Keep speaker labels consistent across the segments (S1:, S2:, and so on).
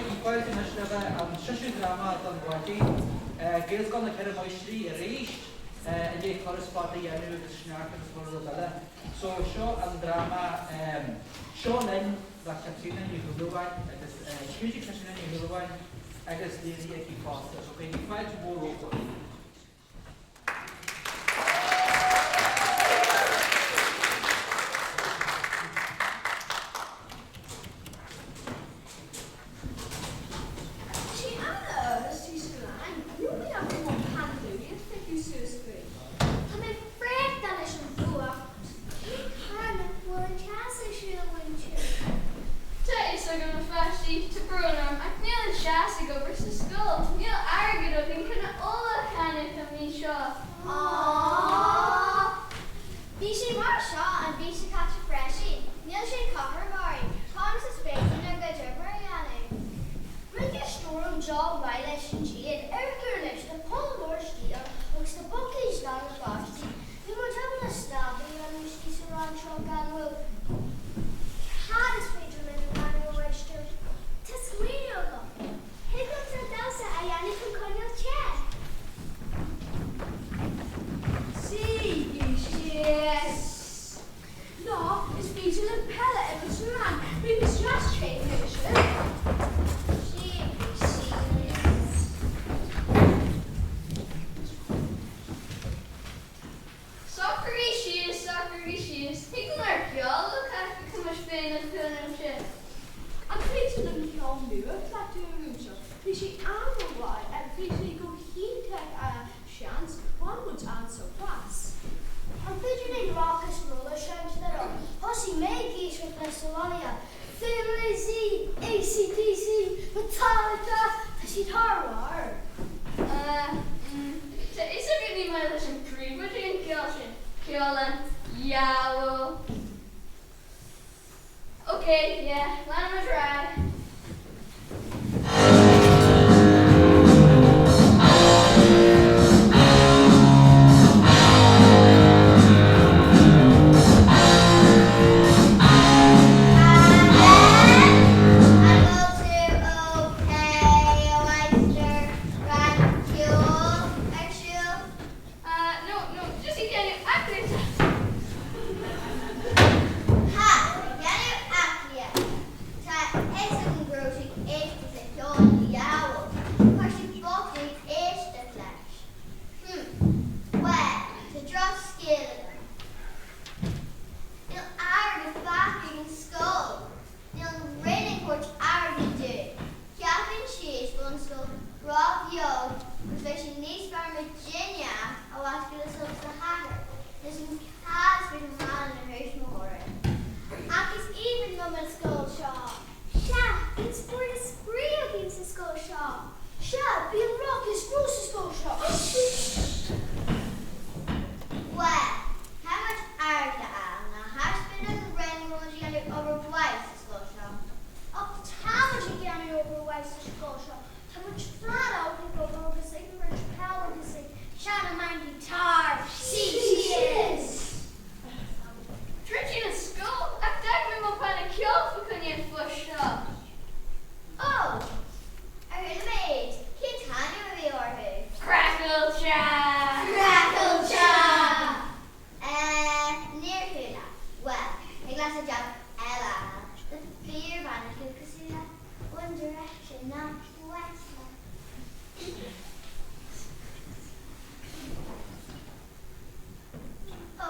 S1: Cuirigí fáilte anois roimhe an seisiú dráma don mhaidin. Gaelscoil na Ceithre Máistrí arís, i ndiaidh turas fada a dhéanamh agus sneachta agus chuile rud eile. So seo an dráma Seo Linn le Caitríona Ní Shúilleabháin agus scríte ag Caitríona Ní Shúilleabháin agus léirithe aici fosta. So cuirigí fáilte mhór rompu.
S2: Tá sé an-fhuar istigh sa rang, níl mé ach mo phantalúin a phiocadh suas faoi.
S3: Tá mé friochta leis an bhfuacht. Cén fáth nach bhfuil an teas ar siúl ansin?
S4: Tá a fhios agam, a pháistí, tá brón orm, ach níl an teas ag obair sa scoil. Níl airgead againn chun ola a cheannach an mhí seo.
S3: Aww. Bhí sé mar seo an mhí seo caite freisin. Níl sé cothrom orainn. Conas is féidir linn ár gcuid oibre a dhéanamh? Rinne stoirm job maith leis an díon. Amharc ar anois, tá poll mór istigh ann agus tá buicéid lán le báistí. Bhí muid ábalta stad a dhéanamh istigh sa rang seo gan mhoill. Cad is féidir linn a dhéanamh, a mháistir? Tá smaoineamh agam. Thig liomsa damhsa a dhéanamh chun coinneáil te!
S2: Suígí síos. Nó is féidir linn peil a imirt sa rang. Bímis deas te anois.
S3: Suígí síos.
S4: Socraígí síos, socraígí síos. Thig linn ár gceol a chleachtadh chun muid féin a chúnamh sin.
S2: An féidir linn ceol nua a chleachtadh a mhúinteoir? Bhí sé an-mhaith, bhí sé go hiontach a sheans, bhain muid an-sult as.
S3: An féidir linn rock is roll a seinnt le do Thosaigh mé ag éisteacht le sa bhaile, Thin Lizzy, ACDC, Metallica, tá siad thar barr.
S4: Tá a fhios agat ní maith leis an bpríomhoide an ceol sin, ceol an diabhail. Ok, yeah, leanfaimid ar aghaidh.
S3: An bhfuil tú ok, a mháistir? Rang ceoil ar siúl?
S4: No, no, just ag déanamh aclaíochta.
S3: Ha! Ag déanamh aclaíocht. Tá a fhios agam go raibh tú ag éisteacht le ceol an diabhail. Tá siad bocht ag éisteacht leis. Hm. Bhuel, tá drochscéal agam. Níl airgead fágtha ag an scoil. Níl an Roinn ag tabhairt airgid dúinn. Ceapann siad go bhfuil an scoil ró-bheag agus bheadh sé níos fearr muidinne a bhascadh le solas na hathair leis an cad is féidir rang na thuismitheoirí. Ach is aoibhinn liom an scoil seo. Sea, bíonn spórt is spraoi againn sa scoil seo.
S2: Sea, bíonn rock is roll sa scoil seo.
S3: Bhuel, caithfidh muid airgead a fháil, ná thaispeáin don Roinn go bhfuil muid ag déanamh obair mhaith sa scoil seo.
S2: Ach tá muid ag déanamh obair mhaith sa scoil seo. Tá muid flat out ag obair agus ag imirt peil agus ag seinm an guitar.
S3: Suigh síos!
S4: Druideadh an scoil, ach d'fhág mé mo bhanna ceoil fa choinne an phoist seo.
S3: Ó! Ar chuala mé iad? Cén t-ainm a bhí orthu?
S4: Craiceáilte!
S3: Craiceáilte! Eh, níor chuala. Bhuel, thig leatsa jab eile a fháil le fíor-bhanna ceoil cosúil le One Direction nó Westlife. Ó,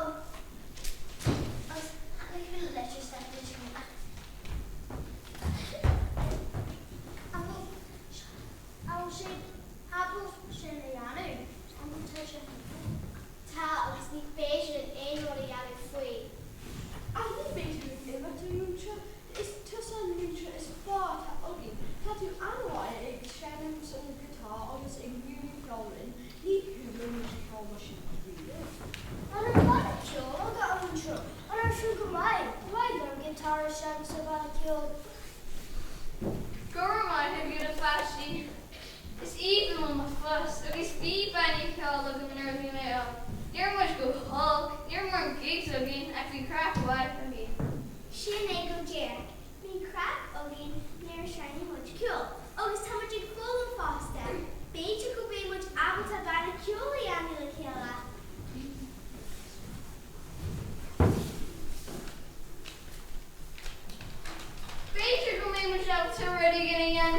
S3: agus tháinig cúpla litir isteach ansin.
S2: An bhfuil sé ábalta sin a dhéanamh? An bhfuil tusa?
S3: Tá, agus ní féidir linn aon rud a dhéanamh faoi.
S2: Ach ní féidir linn imeacht, a mhúinteoir. Is tusa an múinteoir is fearr atá againn. Tá tú an-mhaith ag seinm an guitar agus ag múineadh ceoil linn. Ní chuala muid ceol mar sin riamh.
S3: An raibh banna ceoil agat, a mhúinteoir? An raibh siad go maith? Ba mhaith liom giotár a sheinm sa bhanna ceoil.
S4: Go raibh maith agat, a pháistí. Is aoibhinn liom mo phost agus bhí banna ceoil agam nuair a bhí mé óg. Ní raibh muid go holc, ní raibh mórán gigs againn ach bhí craic mhaith againn.
S3: Sin é go díreach. Bíonn craic againn nuair a sheinneann muid ceol.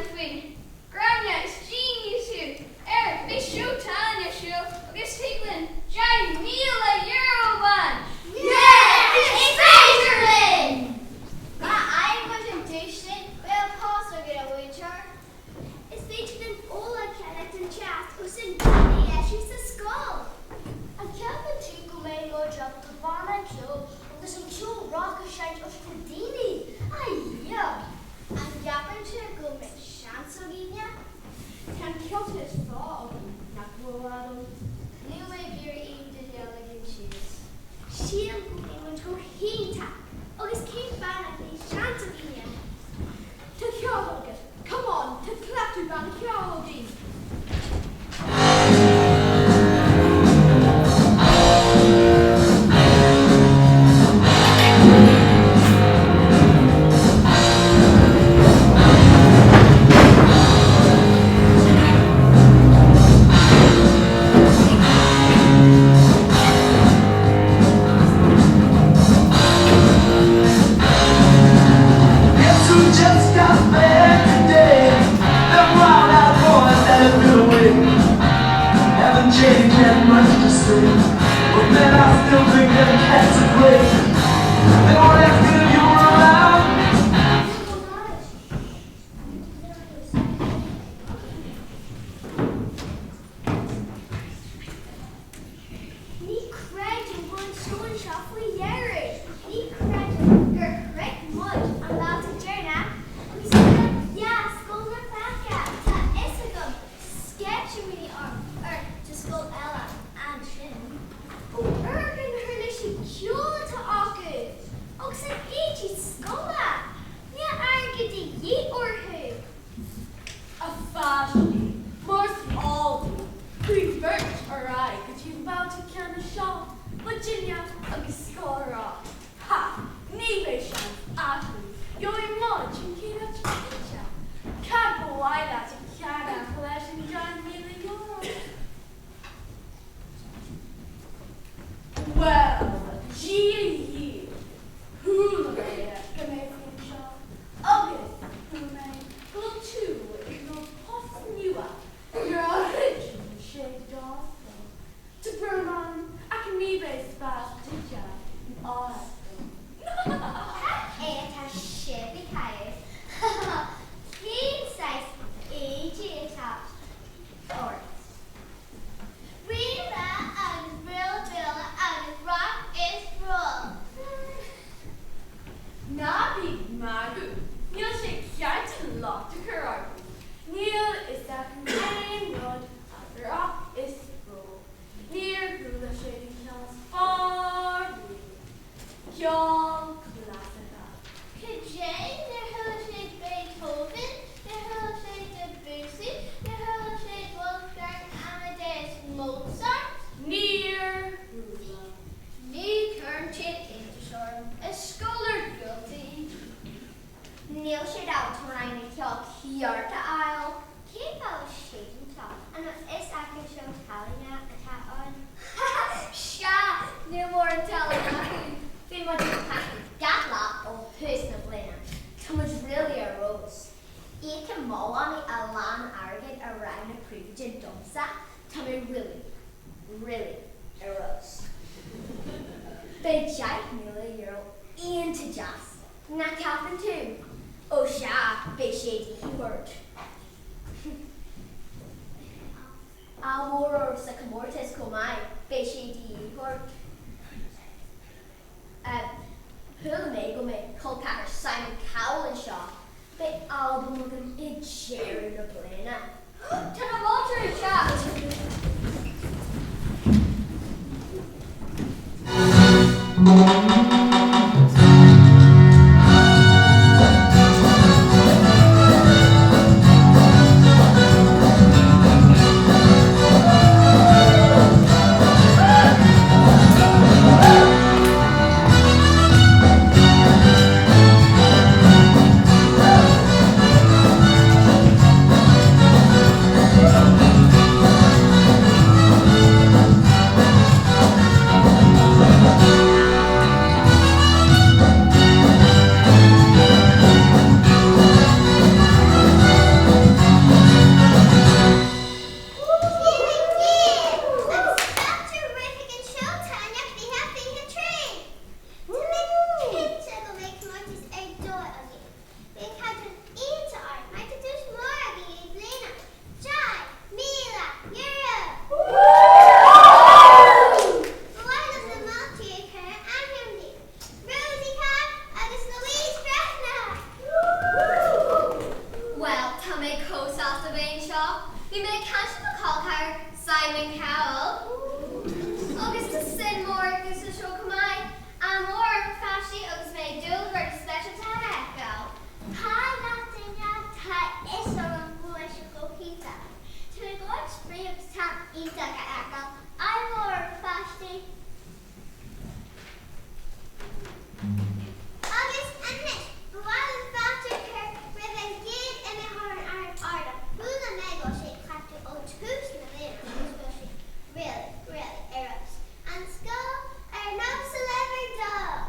S4: déanamh faoi. Gráinne, is genius thú! Ar, beidh seó tallann ar siúl agus thig linn €10,000 a bhaint!
S3: Yeah! Is féidir linn! Má fhaigheann muid an duais sin, beidh an post againn, a mhúinteoir. Is féidir linn ola a cheannach don teas agus an banna a dheisiú sa scoil.
S2: An gceapann tú go mbeidh muid ábalta banna ceoil agus an ceol rock a seinnt os comhair daoine? A Dhia!
S3: An gceapann tú go mbeidh seans againne?
S2: Tá an ceolta is fearr againn, nach bhfuil, Adam?
S3: Níl mé ag iarraidh aon duine a ligean síos. Sílim go mbeidh muid go hiontach! Agus cén fáth nach mbeidh seans againne?
S2: Tá ceart agat. Come on, tá cleachtadh banna ceoil againn.
S5: Guess who just got back today? The brown-eyed boys that have been away haven't changed, had much to say. But man, I still think them cats are great. They won't ask you if you were around.
S3: Ní chreidim go bhfuil an scoil seo faoi dheireadh. Ní chreidim gur shroich muid an babhta deireanach agus go bhfuil dhá scoil le feiceáil. Tá a fhios agam, tá sceitimíní orm ar do scoil eile ansin. Ó amharc ar na huirlisí ceoil atá acu! Agus an éadaí scoile! Níl airgead de dhíth orthu!
S2: A pháistí, mar is eol daoibh, chuaigh beirt ar aghaidh go dtí an babhta ceannais seo, muidinne agus Scoil Ráth. Ha! Ní bheidh seans acu, gheobhaidh muid an chéad áit cinnte. Cad ba mhaith leat a cheannach leis an €10,000? Bhuel, Dia dhaoibh, chuala mé go mbeidh tú anseo agus chuala mé go bhfuil tú ag lorg post nua nuair a dhruideann sé do scoil. Tá brón orm ach ní bheidh spás duitse in ár scoil.
S3: Cad é atá sibh ag caitheamh? Cén saghas éadaí atá ort? Rí-rá agus bualadh bualadh agus rock is roll.
S2: Ná bí ag magadh, níl sé ceart an locht a chur orthu. Níl a fhios acu aon rud ach rock is roll. Níor chuala siad an ceol is fearr riamh. Ceol clasaiceach.
S3: Cad é? Níor chuala siad Beethoven? Níor chuala siad Debussy? Níor chuala siad Wolfgang Amadeus Mozart?
S2: Níor chuala.
S3: Ní chuireann siad iontas orm. Is scoil iargúlta í. Níl siad ábalta rogha ceoil ceart a fháil. Cén fáth a bhfuil siad anseo? An bhfuil fhios acu seó tallainne atá ann? Sea! Níl mórán tallann acu. Bhí muid ag cleachtadh gach lá ó thús na bliana. Tá muid really ar fheabhas. Íocann mo mhamaí a lán airgid ar rogha na príomhoide domsa. Tá mé really, really ar fheabhas. Beidh €10,000 iontach deas, nach ceapann tú? Ó sea, beidh sé de dhíth ort. Ádh mór ort sa chomórtas chomh maith, beidh sé de dhíth ort. Chuala mé go mbeidh col ceathar Simon Cowell anseo. Beidh albam agam i deireadh na bliana.
S4: Tá na moltóirí ag teacht!
S3: an-sásta bheith anseo. Bhí mé ag caint le mo chol ceathar Simon Cowell agus tá suim mór acu sa seó chomh maith. Ádh mór oraibh a pháistí agus mé ag dúil le rudaí speisialta a fheiceáil.
S6: Haigh gach duine, tá a fhios agam go bhfuil sé chomh hiontach. Tá mé ag dul spraoi agus tallann iontach a fheiceáil. Ádh mór oraibh a pháistí. Agus anois, ba mhaith liom fáilte a chur roimh an gcéad iomaitheoir an Amhrán Ardach. Chuala mé go bhfuil sé ag cleachtadh ó tús na bliana agus go bhfuil sé really, really ar fheabhas. An scoil ar nós a leathan dog!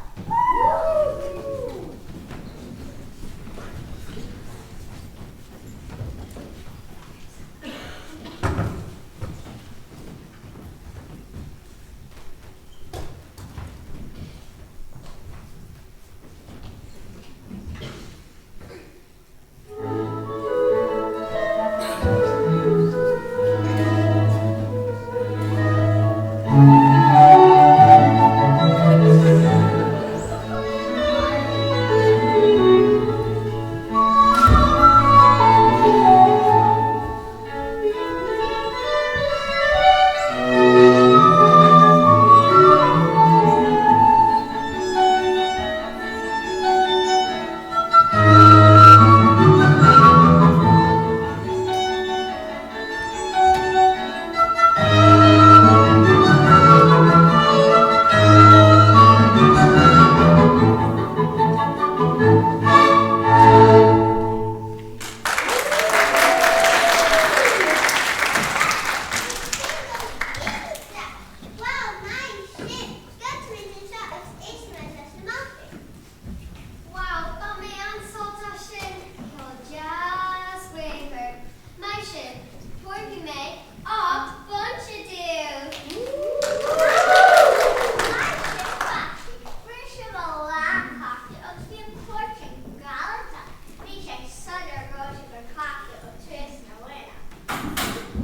S6: Bhí sé soiléir go raibh siad ag cleachtadh ó thús na bliana.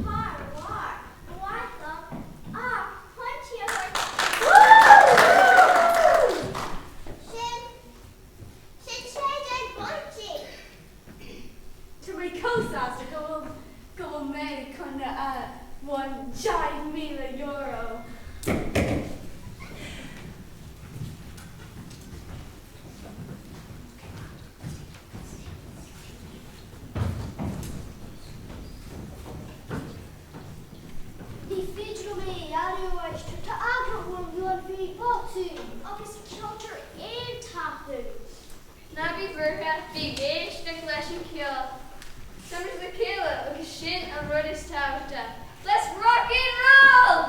S6: Thar barr, ba mhaith liom ach pointí a thabhairt. Sin, sin 16 bpointí!
S2: Tá mé chomh sásta go bhfuil go bhfuil mé chun a bhain €10,000.
S3: Ní féidir liom é a dhéanamh, a mháistir. Tá eagla orm go ndéanfaí botún agus ceoltóir iontach thú.
S4: Ná bí buartha, bí ag éisteacht leis an cheol. Táimid le chéile agus sin an rud is tábhachtaí. Let's rock and roll!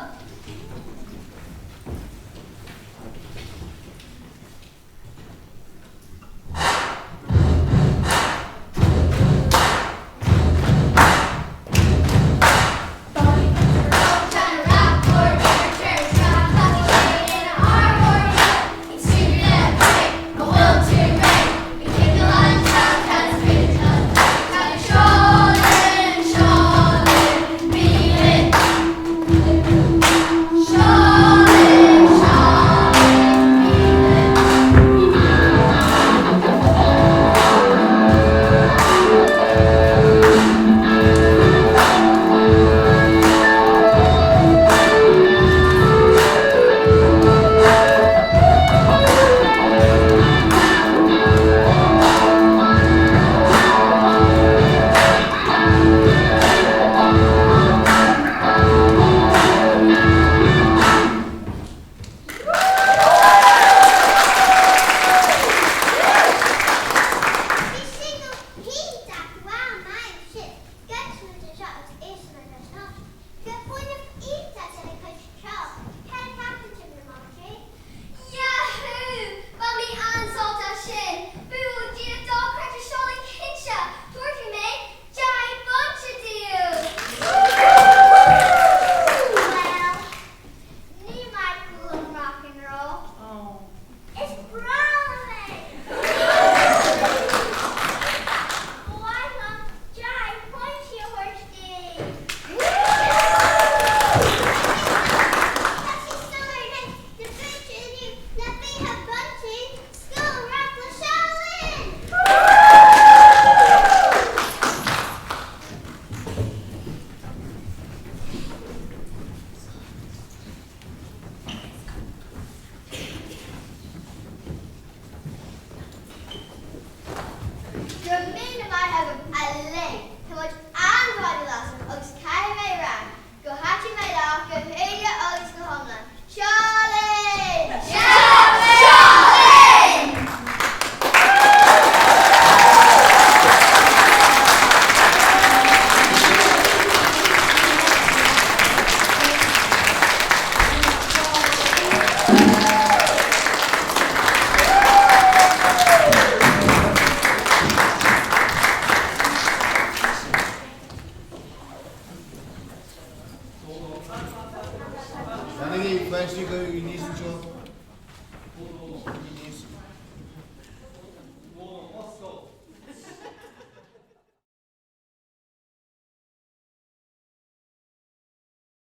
S7: páistí go níos.